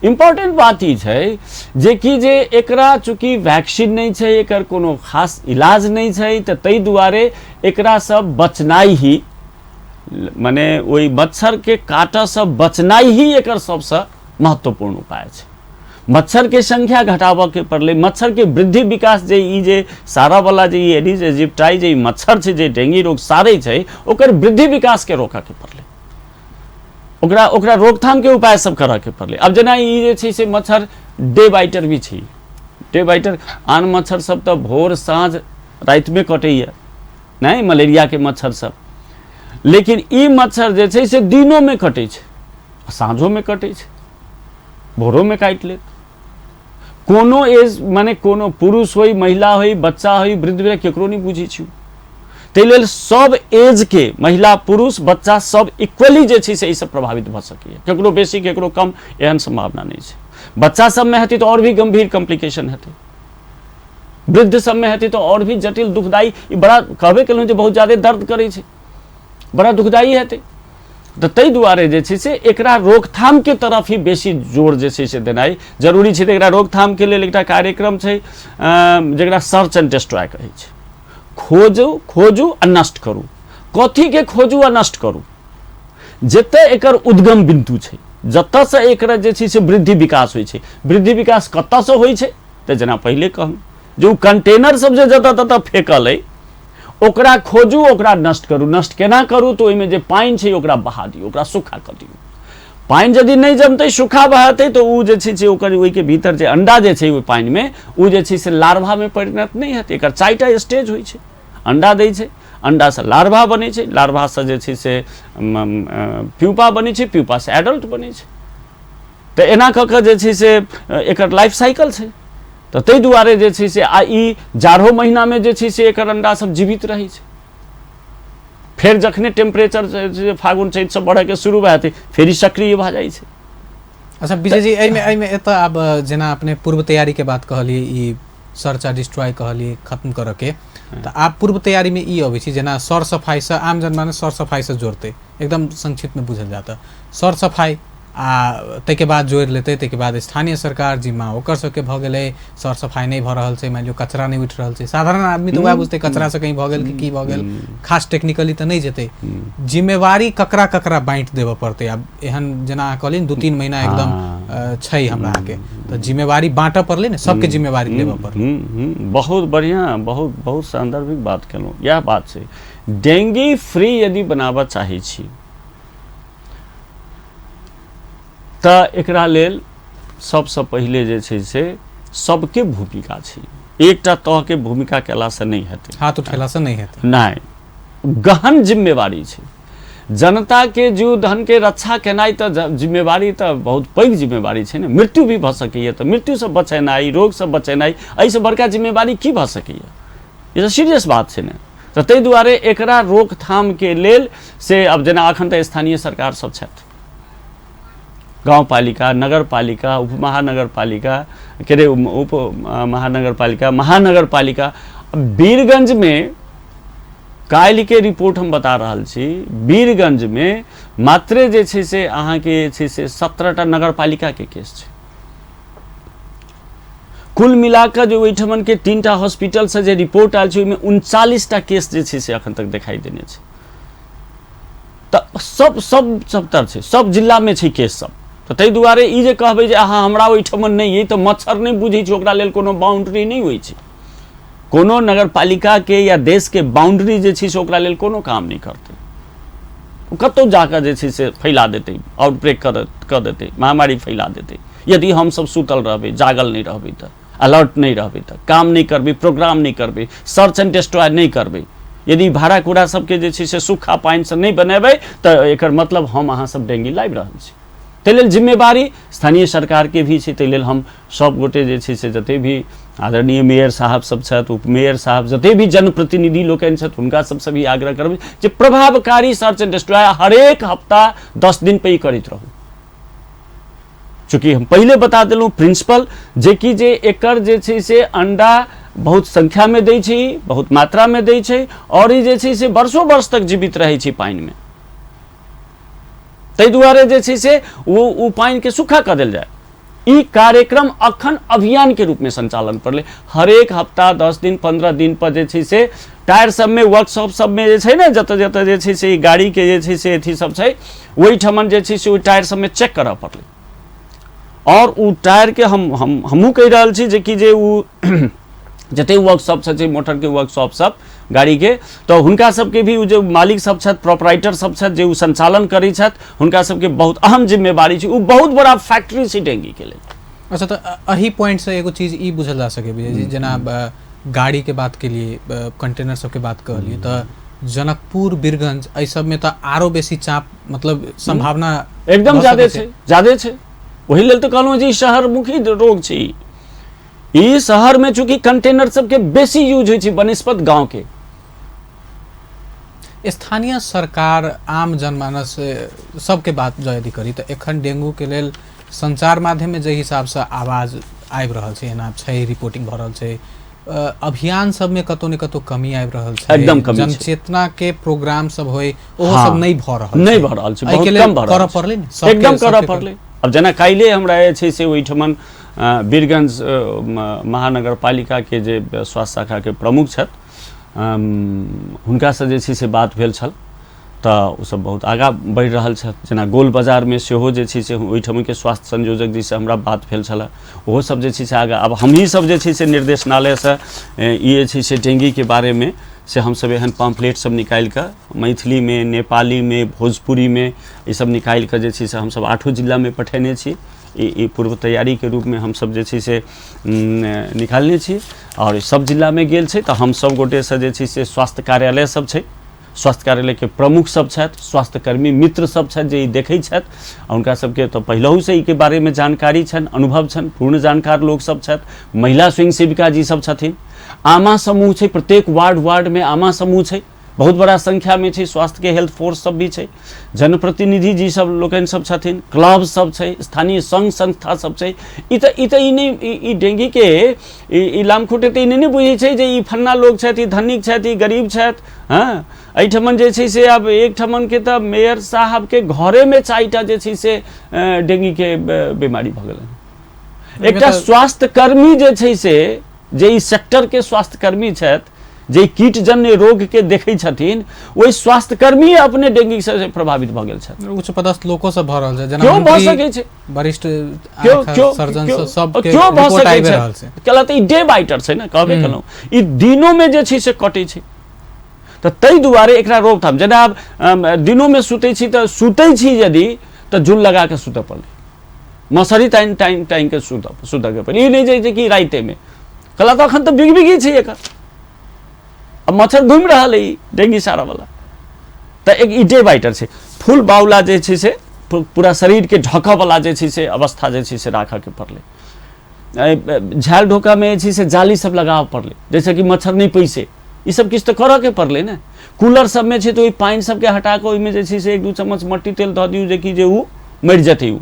इम्पोर्टेंट बात ई छै जे कि जे एकरा चूँकि वैक्सीन नहि छै, एकर कोनो खास इलाज नहि छै, तऽ ताहि दुआरे एकरासँ बचनाइ ही, मने ओहि मच्छरके काटऽसँ बचनाइ ही एकर सबसँ महत्वपूर्ण उपाय छै। मच्छरके संख्या घटाबऽके पड़लै, मच्छरके वृद्धि विकास जे ई जे सारावला जे ई एडिस इजिप्टाई जे ई मच्छर छै जे डेंगी रोग सारै छै, ओकर वृद्धि विकासके रोकऽके पड़लै, ओकरा ओकरा रोकथामके उपाय सब करऽके पड़लै। आब जेना ई जे छै से मच्छर डे बाइटर भी छै, डे बाइटर आन मच्छर सब तऽ भोर साँझ रातिमे कटैया नहि, मलेरियाके मच्छर सब, लेकिन ई मच्छर जे छै से दिनोमे कटै छै, साँझोमे कटै छै, भोरोमे काटि लेत। कोनो एज माने कोनो पुरुष होइ, महिला होइ, बच्चा होइ, वृद्ध होइ, केकरो नहि बुझै छै। ताहि लेल सब एजके महिला पुरुष बच्चा सब इक्वली जे छै से एहिसँ प्रभावित भऽ सकैए, केकरो बेसी केकरो कम एहन सम्भावना नहि छै। बच्चा सबमे हेतै तऽ आओर भी गम्भीर कॉम्प्लिकेशन हेतै, वृद्ध सबमे हेतै तऽ आओर भी जटिल दुखदायी, ई बड़ा कहबे केलहुँ जे बहुत ज्यादे दर्द करै छै, बड़ा दुखदायी हेतै। तऽ ताहि दुआरे जे छै से एकरा रोकथामके तरफ ही बेसी जोर जे छै से देनाइ जरूरी छै। तऽ एकरा रोकथामके लेल एकटा कार्यक्रम छै जकरा सर्च एंड डिस्ट्रॉय कहै छै, खोजू खोजू आ नष्ट करू। कथीके खोजू आ नष्ट करू? जतऽ एकर उद्गम बिन्दु छै, जतऽसँ एकर जे छै से वृद्धि विकास होइ छै। वृद्धि विकास कतऽसँ होइ छै? तऽ जेना पहिले कहलहुँ जे ओ कंटेनर सब जे जतऽ ततऽ फेकल अइ ओकरा खोजू, ओकरा नष्ट करू। नष्ट केना करू? तऽ ओहिमे जे पानि छै ओकरा बहा दियौ, ओकरा सूखा कऽ दियौ। पानि यदि नहि जमतै, सूखा बहतै, तऽ ओ जे छै से ओकर ओहिके भीतर जे अंडा जे छै ओहि पानिमे, ओ जे छै से लार्वामे परिणत नहि हेतै। एकर 4टा स्टेज होइ छै। अंडा दै छै, अंडासँ लार्वा बनै छै, लार्वासँ जे छै से प्यूपा बनै छै, प्यूपासँ एडल्ट बनै छै। तऽ एना कऽ कऽ जे छै से एकर लाइफ साइकिल छै। तऽ ताहि दुआरे जे छै से आ ई जाड़ो महीनामे जे छै से एकर अंडा सब जीवित रहै छै। फेर जखने टेम्परेचर फागुन चैत सब बढ़ैके शुरू भए जेतै, फेर ई सक्रिय भऽ जाइ छै। अच्छा विजय जी, एहिमे एहिमे एतऽ आब जेना अपने पूर्व तैयारीके बात कहलियै, ई सर्च आ डिस्ट्रॉय कहलियै खत्म करऽके, तऽ आब पूर्व तैयारीमे ई अबै छै जेना सर सफाइसँ आम जनमानस सर सफाइसँ जोड़तै, एकदम संक्षिप्तमे बुझल जाता सर सफाइ, आ ताहिके बाद जोड़ि लेतै, ताहिके बाद स्थानीय सरकार जिम्मा ओकर सबके भऽ गेलै, सर सफाइ नहि भऽ रहल छै, मानि लियौ कचरा नहि उठि रहल छै, साधारण आदमी तऽ वएह बुझतै कचरासँ कहीं भऽ गेल कि की भऽ गेल, खास टेक्निकली तऽ नहि जेतै। जिम्मेवारी ककरा ककरा बाँटि देबऽ पड़तै? आब एहन जेना अहाँ कहलियै 2-3 महीना एकदम छै हमरा अहाँके, तऽ जिम्मेवारी बाँटऽ पड़लै ने, सबके जिम्मेवारी लेबऽ पड़लै। बहुत बढ़िआँ, बहुत बहुत सान्दर्भिक बात केलहुँ। इएह बात छै, डेंगी फ्री यदि बनाबऽ चाहै छी तऽ एकरा लेल सबसँ पहिले जे छै से सबके भूमिका छै। एकटा तहके भूमिका केलासँ नहि हेतै, हाथ उठेलासँ नहि हेतै, नहि, गहन जिम्मेवारी छै। जनताके जीव धनके रक्षा केनाइ तऽ जिम्मेवारी तऽ बहुत पैघ जिम्मेवारी छै ने। मृत्यु भी भऽ सकैए, तऽ मृत्युसँ बचेनाइ, रोगसँ बचेनाइ, एहिसँ बड़का जिम्मेवारी की भऽ सकैए? ई तऽ सीरियस बात छै ने। तऽ ताहि दुआरे एकरा रोकथामके लेल से आब जेना एखन तऽ स्थानीय सरकार सब छथि, गाउँपालिका, नगरपालिका, उपमहानगरपालिका, के अरे उप महानगरपालिका, महानगरपालिका। वीरगंजमे काल्हिके रिपोर्ट हम बता रहल छी, वीरगंजमे मात्रे जे छै से अहाँके जे छै से 17टा नगरपालिकाके केस छै। कुल मिलाकऽ जे ओहिठमनके 3टा हॉस्पिटलसँ जे रिपोर्ट आयल छै ओहिमे 39टा केस जे छै से एखन तक देखाइ देने छै। तऽ सब सब सबतर छै, सब जिलामे छै केस सब। तऽ ताहि दुआरे ई जे कहबै जे अहाँ हमरा ओहिठमन नहि अइ, तऽ मच्छर नहि बुझै छै, ओकरा लेल कोनो बाउंड्री नहि होइ छै। कोनो नगरपालिकाके या देशके बाउंड्री जे छै से ओकरा लेल कोनो काम नहि करतै। ओ कतहु जाकऽ जे छै से फैला देतै, आउटब्रेक कऽ देतै, महामारी फैला देतै। यदि हमसब सुतल रहबै, जागल नहि रहबै, तऽ अलर्ट नहि रहबै, तऽ काम नहि करबै, प्रोग्राम नहि करबै, सर्च एंड डिस्ट्रॉय नहि करबै, यदि भाड़ा कूड़ा सबके जे छै से सूखा पानिसँ नहि बनेबै, तऽ एकर मतलब हम अहाँ सब डेंगी लाबि रहल छी। ताहि लेल जिम्मेवारी स्थानीय सरकारके भी छै। ताहि लेल हम सब गोटे जे छै से जते भी आदरणीय मेयर साहब सब छथि, उपमेयर साहब, जते भी जनप्रतिनिधि लोकनि छथि, हुनका सबसँ भी आग्रह करबै जे प्रभावकारी सर्च एंड डिस्ट्रॉय हरेक हफ्ता 10 दिन पे ही करैत रहू। चूँकि हम पहिले बता देलहुँ प्रिंसिपल जे कि जे एकर जे छै से अंडा बहुत संख्यामे दै छै, बहुत मात्रामे दै छै, आओर ई जे छै से वर्षो वर्ष तक जीवित रहै छै पानिमे। ताहि दुआरे जे छै से ओ पानिके सूखा कऽ देल जाय। ई कार्यक्रम अखन अभियान के रूप में संचालन पड़लै। हरेक हफ्ता 10 दिन 15 दिन पर जे छै से टायर सबमे, वर्कशॉप सबमे जे छै ने, जतऽ जतऽ जे छै से गाड़ी के जे छै से अथी सब छै, ओहिठमन जे छै से ओहि टायर सबमे चेक करऽ पड़लै। आओर ओ टायरके हमहूँ कहि रहल छी जे कि जे ओ जतेक वर्कशॉप सब छै मोटरके वर्कशॉप सब गाड़ीके, तऽ हुनका सबके भी ओ जे मालिक सब छथि, प्रोपराइटर सब छथि, जे ओ संचालन करै छथि, हुनका सबके बहुत अहम जिम्मेवारी छै। ओ बहुत बड़ा फैक्ट्री छै डेंगीके लेल। अच्छा, तऽ एहि पॉइंटसँ एगो चीज ई बुझल जा सकै विजय जी, जेना गाड़ीके बात केलिए, कंटेनर सबके बात कहलिए, तऽ जनकपुर, बीरगंज एहि सबमे तऽ आरो बेसी चाप, मतलब संभावना एकदम ज्यादे छै, ज्यादे छै। ओहि लेल तऽ कहलहुँ जे ई शहरमुखी रोग छै। ई शहर में चूंकि कंटेनर सबके बेसी यूज होइ छै बनस्पत गांव के। स्थानीय सरकार, आम जनमानस सबके बात जँ यदि करी तऽ एखन डेंगू के लेल संचार माध्यम में जाहि हिसाब से आवाज आबि रहल छै, एना छै, रिपोर्टिंग भऽ रहल छै, अभियान सब में कतौ ने कतौ कमी आबि रहल छै, एकदम कमी छै। जनचेतना के प्रोग्राम सब होय ओहो सब नहि भऽ रहल नहि भऽ रहल छै, बहुत कम भऽ रहल करऽ पड़लै ने, एकदम करऽ पड़लै। आब जेना काल्हि हमरा जे छै से ओहिठमन बीरगंज महानगरपालिकाके जे स्वास्थ्य शाखाके प्रमुख छथि, हुनकासँ जे छै से बात भेल छल, तऽ ओसब बहुत आगाँ बढ़ि रहल छथि। जेना गोल बाजारमे सेहो जे छै से ओहिठमके स्वास्थ्य संयोजक जीसँ हमरा बात भेल छलै, ओहो सब जे छै से आगाँ। आब हमही सब जे छै से निर्देशनालयसँ ई जे छै से डेंगीके बारेमे से हमसब एहन पाम्पलेट सब निकालिकऽ मैथिलीमे, नेपालीमे, भोजपुरीमे ई सब निकालिकऽ जे छै से हमसब 8 जिलामे पठेने छी। ई पूर्व तैयारीके रूपमे हमसब जे छै से निकालने छी आओर सब जिलामे गेल छै। तऽ हम सब गोटेसँ जे छै से स्वास्थ्य कार्यालय सब छै, स्वास्थ्य कार्यालयके प्रमुख सब छथि, स्वास्थ्यकर्मी मित्र सब छथि जे ई देखै छथि, हुनका सबके तऽ पहिलहुसँ एहिके बारेमे जानकारी छनि, अनुभव छनि, पूर्ण जानकार लोक सब छथि। महिला स्वयंसेविका जी सब छथिन, आमा समूह छै, प्रत्येक वार्ड वार्डमे आमा समूह छै, बहुत बड़ा संख्यामे छै, स्वास्थ्यके हेल्थ फोर्स सब भी छै, जनप्रतिनिधि जी सब लोकनि सब छथिन, क्लब सब छै, स्थानीय संघ संस्था सब छै। ई तऽ ई तऽ ई नहि, ई डेंगीके ई लामखुटे तऽ ई नहि बुझै छै जे ई फन्ना लोक छथि, ई धनिक छथि, ई गरीब छथि। हँ, एहिठमन जे छै से आब एकठमनके तऽ मेयर साहबके घरेमे 4टा जे छै से डेंगीके बीमारी भऽ गेलनि। एकटा स्वास्थ्यकर्मी जे छै से जे ई सेक्टरके स्वास्थ्यकर्मी छथि, जे कीटजन्य रोगके देखै छथिन, ओहि स्वास्थ्यकर्मी अपने डेंगू से प्रभावित भऽ गेल छथि। उच्च पदस्थ लोको सब भऽ रहल छै, जेना क्यों भऽ सकै छै, वरिष्ठ सर्जन सब क्यों भऽ सकै छै, कहला तऽ ई डे बाइटर छै ने, कहबे केलहुँ ई दिनोमे जे छै से कटै छै। तऽ ताहि दुआरे एकरा रोकथाम, जेना आब दिनोमे सुतै छी तऽ सुतै छी यदि तऽ जुल लगा कऽ सुतऽ पड़लै, मसरी तानि तानि तानि कऽ सुतऽके पड़लै, ई नहि जे कि रातिमे, कहला तऽ अखन तऽ बिगबिगी छै एकर, आ मच्छर घुमि रहल है डेंगी सारा वाला, तऽ एक ई डे बाइटर छै। फूल बाउला जे छै से पूरा शरीरके ढकऽ वाला जे छै से अवस्था जे छै से राखऽके पड़लै। झाल ढोकामे जे छै से जाली सब लगाबऽ पड़लै जाहिसँ कि मच्छर नहि पैसे, ई सब किछु तऽ करऽके पड़लै ने। कूलर सबमे छै तऽ ओहि पानि सबके हटा कऽ ओहिमे जे छै से 1-2 चम्मच मट्टी तेल दऽ दियौ जेकि जे ओ मरि जेतै ओ,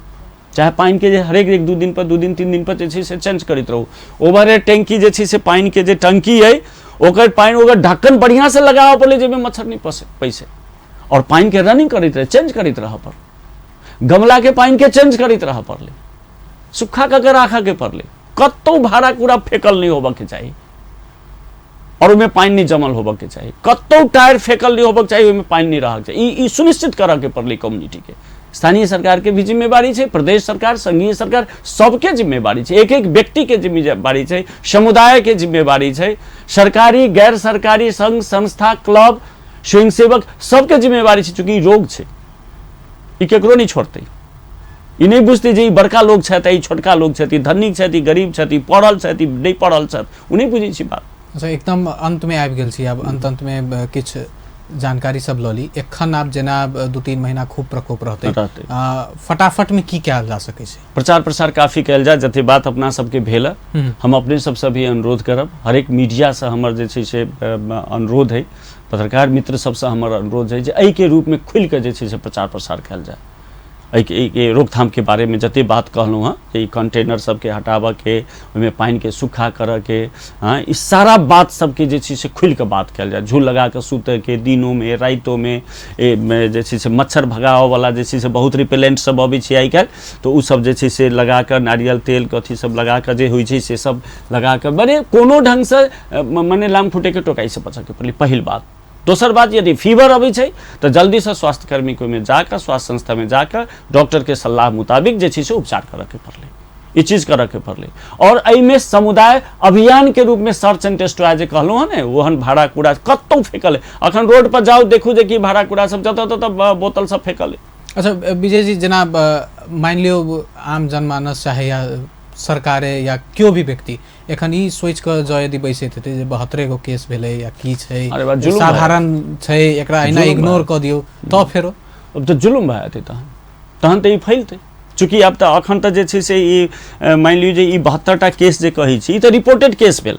चाहे पानिके जे हरेक 1-2 दिन पर 2 दिन 3 दिन पर जे छै से चेंज करैत रहू। ओवर टैंकी जे छै से पानिके जे टंकी अइ ओकर पानि ओकर ढक्कन बढ़िआँसँ लगाबऽ पड़लै जाहिमे मच्छर नहि पैसे, आओर पानिके रनिंग करैत रहै, चेंज करैत रहऽ पड़लै, गमलाके पानिके चेंज करैत रहऽ पड़लै, सुखा कऽ के राखऽके पड़लै, कतहु भाड़ा कूड़ा फेकल नहि होबऽके चाही और ओहिमे पानि नहि जमल होबऽके चाही, कतहु टायर फेकल नहि होबऽके चाही, ओहिमे पानि नहि रहऽके चाही। ई सुनिश्चित करऽके पड़लै कम्युनिटीके। स्थानीय सरकारके भी जिम्मेवारी छै, प्रदेश सरकार, संघीय सरकार, सबके जिम्मेवारी छै, एक एक व्यक्तिके जिम्मेवारी छै, समुदायके जिम्मेवारी छै, सरकारी गैर सरकारी संघ संस्था क्लब स्वयंसेवक सबके जिम्मेवारी छै। चूँकि ई रोग छै, ई केकरो नहि छोड़तै, ई नहि बुझतै जे ई बड़का लोक छथि, ई छोटका लोक छथि, ई धनिक छथि, ई गरीब छथि, ई पढ़ल छथि, ई नहि पढ़ल छथि, ओ नहि बुझै छै बात। अच्छा, एकदम अंतमे आबि गेल छी, आब अंत अंतमे किछु जानकारी सब लऽ ली। एखन आब जेना 2-3 महीना खूब प्रकोप रहतै, फटाफट में की कयल जा सकै छै? प्रचार प्रसार काफी कयल जाय, जते बात अपना सबके भेल। हम अपने सबसँ भी अनुरोध करब, हरेक मीडियासँ हमर जे छै से अनुरोध है, पत्रकार मित्र सबसँ हमर अनुरोध है जे एहिके रूपमे खुलिकऽ जे छै से प्रचार प्रसार कयल जाय। एहिके रोकथामके बारेमे जतेक बात कहलहुँ हँ, ई कंटेनर सबके हटाबऽके, ओहिमे पानिके सूखा करऽके, हँ, ई सारा बात सबके जे छै से खुलिकऽ बात कयल जाय। झूल लगाकऽ सुतऽके, दिनोमे रातिओमे जे छै से मच्छर भगाबऽवला जे छै से बहुत रिपेलेंट सब अबै छै आइ काल्हि, तऽ ओ सब जे छै से लगाकऽ नारियल तेल अथी सब लगाकऽ जे होइ छै से सब लगाकऽ मने कोनो ढङ्गसँ मने लाम फुटेके टोकाइसँ बचऽके पड़लै, पहिल बात। दोसर बात, यदि फीवर अबै छै तऽ जल्दीसँ स्वास्थ्यकर्मीके ओहिमे जाकऽ, स्वास्थ्य संस्थामे जाकऽ डॉक्टरके सलाह मुताबिक जे छै से उपचार करऽके पड़लै, ई चीज करऽके पड़लै। आओर एहिमे समुदाय अभियानके रूपमे सर्च एंड डिस्ट्रॉय जे कहलहुँ हँ ने, ओहन भाड़ा कूड़ा कतहु फेकल है। अखन रोड पर जाउ देखू जे कि भाड़ा कूड़ा सब जतऽ ततऽ बोतल सब फेकल है। अच्छा विजय जी, जेना मानि लियौ आम जनमानस चाहे या सरकारे या केओ भी व्यक्ति एखन ई सोचि कऽ जँ यदि बैसैत हेतै जे 72 गो केस भेलै या की छै, साधारण छै, एकरा एना इग्नोर कऽ दियौ, तऽ फेरो अब तऽ जुलुम भए जेतै, तहन तहन तऽ ई फैलतै। चूँकि आब तऽ अखन तऽ जे छै से ई मानि लियौ जे ई 72टा केस जे कहै छी, ई तऽ रिपोर्टेड केस भेल,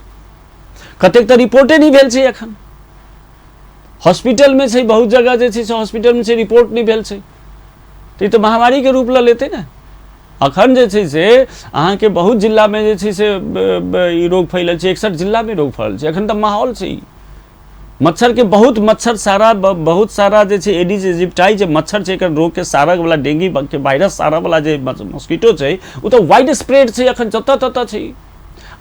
कतेक तऽ रिपोर्टे नहि भेल छै। एखन हॉस्पिटलमे छै, बहुत जगह जे छै से हॉस्पिटलमे छै, रिपोर्ट नहि भेल छै, तऽ ई तऽ महामारीके रूप लऽ लेतै ने। अखन जे छै से अहाँके बहुत जिलामे जे छै से ई रोग फैलल छै, 61 जिलामे रोग फैलल छै। एखन तऽ माहौल छै ई मच्छरके, बहुत मच्छर सारा बहुत सारा जे छै एडिस इजिप्टाई जे मच्छर छै, एकर रोगके सारकवला डेंगी के वायरस सारवला जे मॉस्किटो छै, ओ तऽ वाइड स्प्रेड छै, एखन जतऽ ततऽ छै।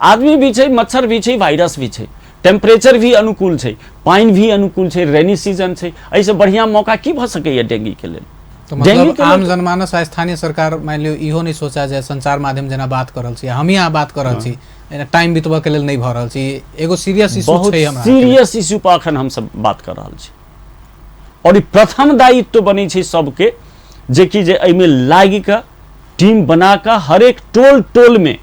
आदमी भी छै, मच्छर भी छै, वायरस भी छै, टेम्परेचर भी अनुकूल छै, पानि भी अनुकूल छै, रेनी सीजन छै। एहिसँ बढ़िआँ मौका की भऽ सकैए डेंगीके लेल? तऽ मतलब आम जनमानस आ स्थानीय सरकार मानि लियौ इहो नहि सोचा जे संचार माध्यम जेना बात कऽ रहल छी, हमही अहाँ बात कऽ रहल छी, एना टाइम बितबऽ के लेल नहि भऽ रहल छी, एगो सीरियस इशू छै, हमरा सीरियस इशू पर अखन हमसब बात कऽ रहल छी। आओर ई प्रथम दायित्व बनै छै सबके जेकि जे एहिमे लागि कऽ टीम बना कऽ हरेक टोल टोलमे,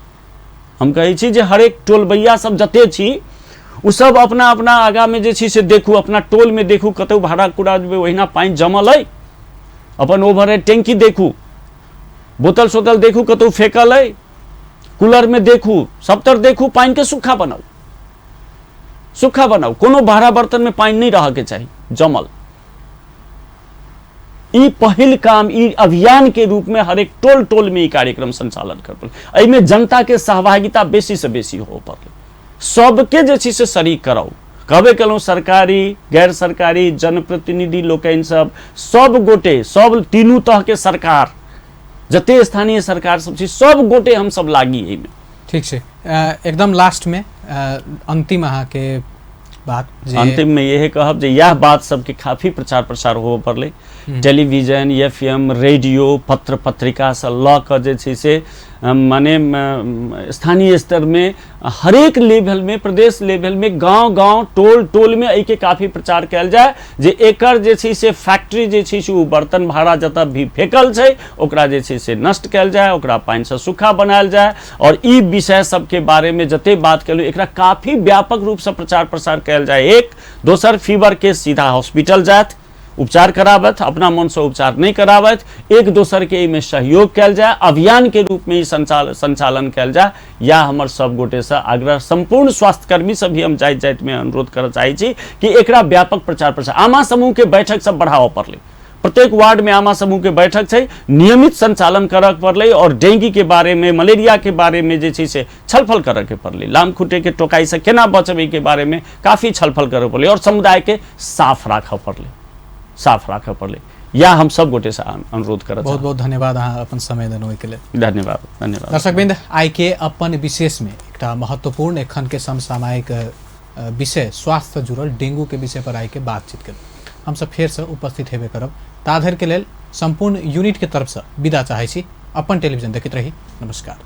हम कहै छी जे हरेक टोलबैया सब जते छी ओ सब अपना अपना आगामे जे छै से देखू, अपना टोलमे देखू कतहु भाड़ा कूड़ा ओहिना पानि जमल अइ, अपन ओवर हेड टैंकी देखू, बोतल सोतल देखू कतहु फेकल अइ, कूलरमे देखू, सबतर देखू, पानिके सूखा बनाउ, सूखा बनाउ, कोनो भाड़ा बर्तनमे पानि नहि रहऽके चाही जमल। ई पहिल काम, ई अभियान के रूप में हरेक टोल टोल में ई कार्यक्रम संचालन कर पड़ल। एहिमे जनता के सहभागिता बेसी से बेसी हो पड़ल, सबके जे छै से शरीक कराउ। कहबे केलहुँ, सरकारी गैर सरकारी जनप्रतिनिधि लोकनि सब, सब गोटे, सब तीनू तह के सरकार, जते स्थानीय सरकार सब छै, सब गोटे हमसब लागी एहिमे। ठीक छै, एकदम लास्ट में अंतिम अहाँके बात। अंतिम में यही कहब जे यह बात सबके काफी प्रचार प्रसार होबऽ पड़लै। टेलीविजन, FM, radio, पत्र पत्रिका से लऽ कऽ जे छै से मने स्थानीय स्तर में हरेक लेवल में, प्रदेश लेवल में, गांव गांव टोल टोल में एहिके काफी प्रचार कयल जाय जे एकर जे छै से फैक्ट्री जे छै से ओ बर्तन भाड़ा जतऽ भी फेकल छै ओकरा जे छै से नष्ट कयल जाय, ओकरा पानिसँ सूखा बनायल जाय। और ई विषय सबके बारे में जते बात केलहुँ एकरा काफी व्यापक रूपसँ प्रचार प्रसार कयल जाय। एक दोसर, फीवर के सीधा हॉस्पिटल जायत, उपचार कराबथि, अपना मनसँ उपचार नहि कराबथि, एक दोसरके एहिमे सहयोग कयल जाय, अभियानके रूपमे ई संचालन कयल जाय। या हमर सब गोटेसँ आग्रह, सम्पूर्ण स्वास्थ्यकर्मी से भी हम जाइत जाइतमे अनुरोध करऽ चाहै छी कि एकरा व्यापक प्रचार प्रसार, आमा समूहके बैठक सब बढ़ाबऽ पड़लै, प्रत्येक वार्ड में आमा समूह के बैठक छै, नियमित संचालन करऽ पड़लै और डेंगू के बारे में, मलेरिया के बारे में जे छै से छलफल करऽ के पड़लै, लाम खुटे के टोकाई से केना बचबै के बारे में काफी छलफल करऽ पड़लै और समुदाय के साफ राखऽ पड़लै, साफ राखऽ पड़लै। या हम सब गोटे से अनुरोध करऽ बहुत बहुत धन्यवाद अहाँ अपन समय देलहुँ ओहिके लेल। धन्यवाद, धन्यवाद। दर्शकवृंद, आइ के अपन विशेष में एकटा महत्वपूर्ण एखन के समसामयिक विषय स्वास्थ्य से जुड़ल डेंगू के विषय पर आइ के बातचीत करू। हमसब फेरसँ उपस्थित हेबे करब, ताधरि के लेल सम्पूर्ण यूनिट के तरफसँ विदा चाहै छी। अपन टेलीविजन देखैत रही। नमस्कार।